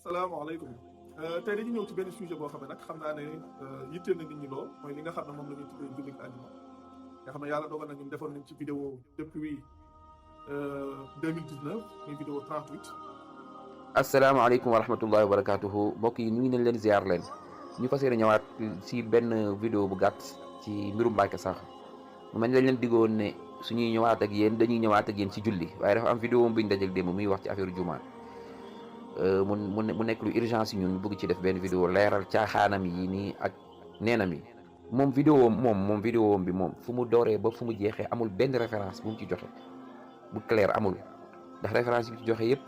salaamaaleykum tey dañu ñëw ci benn sujet boo xam ne nag xam naa ne yitteel na nit ñi lool mooy li nga xam ne moom la ñuy tuddee jullit àjjuma nga xam ne yàlla dogal na ñun defoon nañ ci vidéo depuis 2019 muy vidéo 38. asalaamaaleykum wa rahmatullahi wa barakatuhu mbokk yi nuyu nañ leen ziar leen ñu fas yéene ñëwaat si benn vidéo bu gàtt ci mbirum Mbacké Sakho mu mel ni dañ leen diggoon ne suñuy ñëwaat ak yéen dañuy ñëwaat ak yéen ci julli waaye dafa am vidéo bi ñu dajal démb muy wax ci affaire jumaa mu nekk lu urgence yi ñun bëgg ci def benn vidéo leeral caaxaanam yi nii ak neenam yi moom vidéo moom vidéo bi moom fu mu dooree ba fu mu jeexee amul benn référence bu mu ci joxe bu clair amul ndax référence yi mu ci joxe yëpp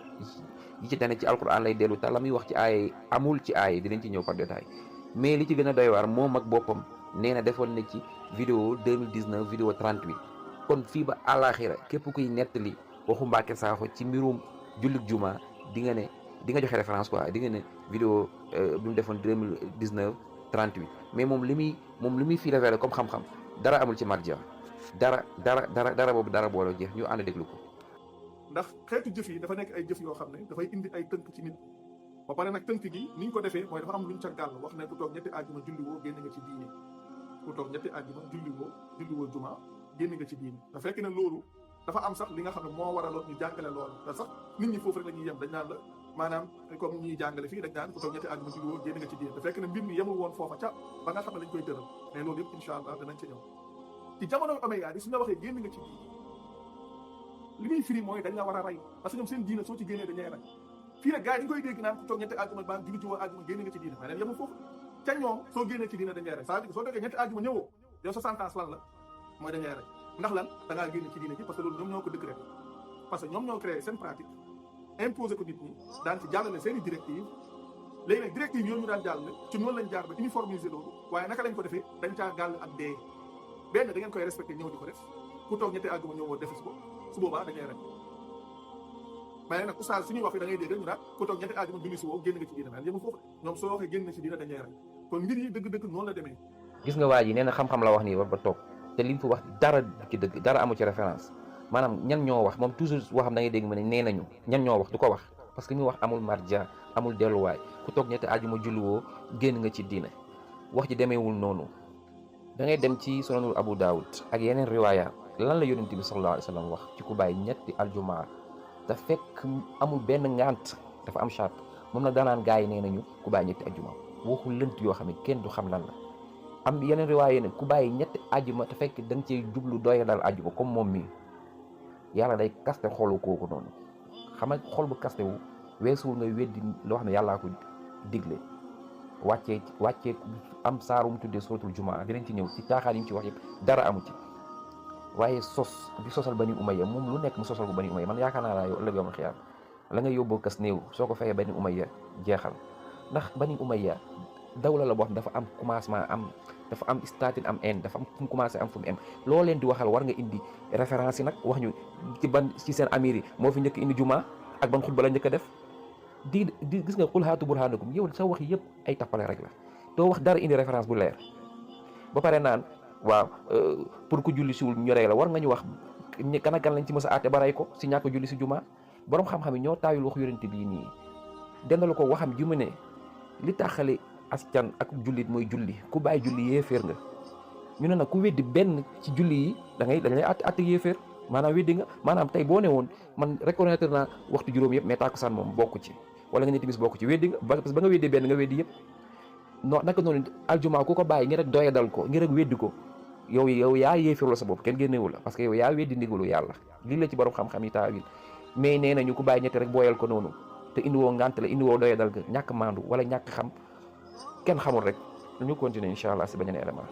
yi ci tane ci alquran lay dellu te la muy wax ci aay amul ci aay dinañ ci ñëw par détail mais li ci gën a doy waar moom ak boppam nee na defoon na ci vidéo 2019 vidéo 38 kon fii ba àllaaxira képp kuy nettali waxu Mbacké Sakho ci mbirum jullit juma di nga ne di nga joxe référence quoi di nga ne vidéo bi mu defoon 2019 38 mais moom li muy fi révélé comme xam-xam dara amul ci marja dara boobu dara booloo jeex ñu ànd déglu ko. ndax xeetu jëf yi dafa nekk ay jëf yoo xam ne dafay indi ay tënk ci nit ba pare nag tënk gi ni ñu ko defee mooy dafa am luñ ca gàll wax ne ku toog ñetti àjjuma julliwoo génn nga ci diine ku toog ñetti àjjuma julliwoo juma génn nga ci diine da fekk ne loolu dafa am sax li nga xam ne moo waraloon ñu jàngale loolu te sax nit ñi foofu rek la ñuy yem dañ naan la maanaam comme ñuy jàngale fii dañ naan ku toog ñetti àjjuma julliwoo génn nga ci diine da fekk ne mbir mi yemul woon foofa ca ba nga xam ne dañ koy tëral mais loolu yëpp incha allah danañ ca ñëw ci jamono Omeya di su nga waxee génn nga ci diine li muy firi mooy dañ la war a rey parce que ñoom seen diine soo ci génnee dañuy rey fii nag gars yi dañ koy dégg naan ku toog ñetti àjjuma baa julli ci woo àjjuma génn nga ci diine mais leen yemul foofu ca ñoom soo génnee ci diine dañuy rey c'est-à-dire soo toogee ñetti àjjuma ñëwoo yow sa sentence lan la mooy dañuy rey ndax lan da ngaa génn ci diine ji parce que loolu ñoom ñoo ko décrété parce que ñoom ñoo créé seen pratique imposé ko nit ñi daan ci jàllale seen i directive léegi nag directive yooyu ñu daan jàllale ci noonu lañ jaar ba uniformiser loolu waaye naka lañ ko defee dañ caa gàll ak dee benn da ngeen koy respecté ñëw di ko def ku toog ñetti àjjuma ñëwoo defes ko su boobaa dañuy rey mais nag oustaz suñuy wax fi da ngay dégg ñu naan ku toog ñetti àjjuma julli si woo génn nga ci diine mais yemul foofu ñoom soo waxee génn na ci diine dañuy rey kon mbir yi dëgg-dëgg noonu la demee. gis nga waa ji nee na xam-xam la wax nii war ba toog te li mu fi wax dara ci dëgg dara amu ci référence maanaam ñan ñoo wax moom toujours waxam da ngay dégg ma ne nee nañu ñan ñoo wax du ko wax parce que mi wax amul marja amul delluwaay ku toog ñetti àjjuma julli woo génn nga ci diine wax ji demeewul noonu da ngay dem ci sunanul Abu Daawud ak yeneen riwaaya lan la yonent bi sallallahu alayhi wa sallam wax ci ku bàyyi ñetti aljumaa te fekk amul benn ngant dafa am charte moom nag daanaan gars yi nee nañu ku bàyyi ñetti ajjuma waxul lënt yoo xam ne kenn du xam lan la am yeneen riwaaye ne ku bàyyi ñetti ajjuma te fekk da nga cee jublu doye dal ajjuma comme moom mii yàlla day kaste xolu kooku noonu xam nga xol bu kaste wu weesuwul ngay weddi loo xam ne yàllaa ko digle wàccee am saaru mu tuddee suratul jumaa dinañ ci ñëw ci caaxaan yi mu ci wax yëpp dara amu ci waaye sos di sosal Bani Umayya moom lu nekk mu sosal ko Bani Umayya man yaakaar naa laa yow ëllëg yawmal xiyaam la nga yóbboo kas néew soo ko fayee Bani Umayya jeexal ndax Bani Umayya dawla la boo xam dafa am commencement dafa am starting am end dafa am fu mu commencé am fu mu em loo leen di waxal war nga indi référence yi nag wax ñu ci seen amir yi moo fi njëkk indi juma ak ban xutba la njëkk a def di gis nga qul haatu burhaanakum yow sa wax yëpp ay tappale rek la doo wax dara indi référence bu leer ba pare naan waaw pour ku julli siwul ñu rey la war nga ñu wax kan ak kan lañ ci mës a àtte ba rey ko si ñàkk julli si juma borom xam-xam yi ñoo taayul wax yonent bii nii dendalu ko waxam ji mu ne li taxale askan ak jullit mooy julli ku bàyyi julli yéeféer nga ñu ne nag ku weddi benn ci julli yi dañ lay àtte yéeféer maanaam weddi nga maanaam tey boo ne woon man reconnaître naa waxtu juróom yëpp mais tàkkusaan moom bokku ci wala nga ne timis bokku ci weddi nga parce que ba nga weddee benn nga weddi yëpp non naka noonu aljuma ku ko bàyyi ngir rek doya dal ko ngir rek weddi ko yow yaa yéefirlu sa bopp kenn génnewu la parce que yow yaa weddi ndigalu yàlla lii la ci borom xam-xam yi taawil mais nee nañu ku bàyyi ñetti rek booyal ko noonu te indiwoo ngant la indiwoo doya dal ga ñàkk maandu wala ñàkk xam kenn xamul rek ñu continuer incha allah si beneen élément